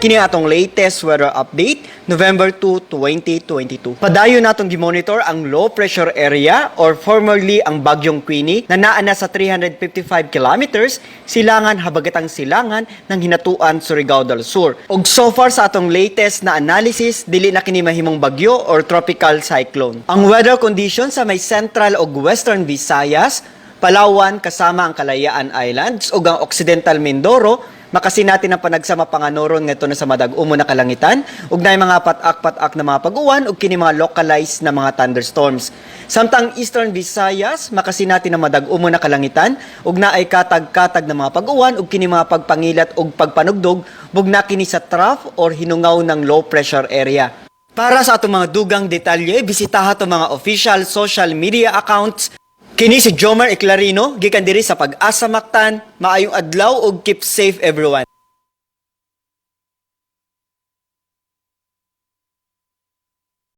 Kini atong latest weather update, November 2, 2022. Padayon natong gimonitor ang low pressure area or formerly ang Bagyong Queenie na naa na sa 355 kilometers silangan habagatang silangan ng Hinatuan, Surigao del Sur. Og so far sa atong latest na analysis, dili na kini mahimong bagyo or tropical cyclone. Ang weather conditions sa may central ug western Visayas, Palawan kasama ang Kalayaan Islands ug ang Occidental Mindoro makasinati ng panagsama panganoron ngadto na sa madag-umo na kalangitan ug naay mga patak-patak na mga pag-uwan ug kini mga localized na mga thunderstorms. Samtang Eastern Visayas makasinati ng madag-umo na kalangitan ug naay katag-katag na mga pag-uwan ug kini mga pagpangilat ug pagpanugdog bugna kini sa trough or hinungaw ng low pressure area. Para sa atong mga dugang detalye, bisitaha atong mga official social media accounts. Kini si Jomar Eclarino, gikan diri sa Pag-asa Mactan. Maayong adlaw ug keep safe, everyone.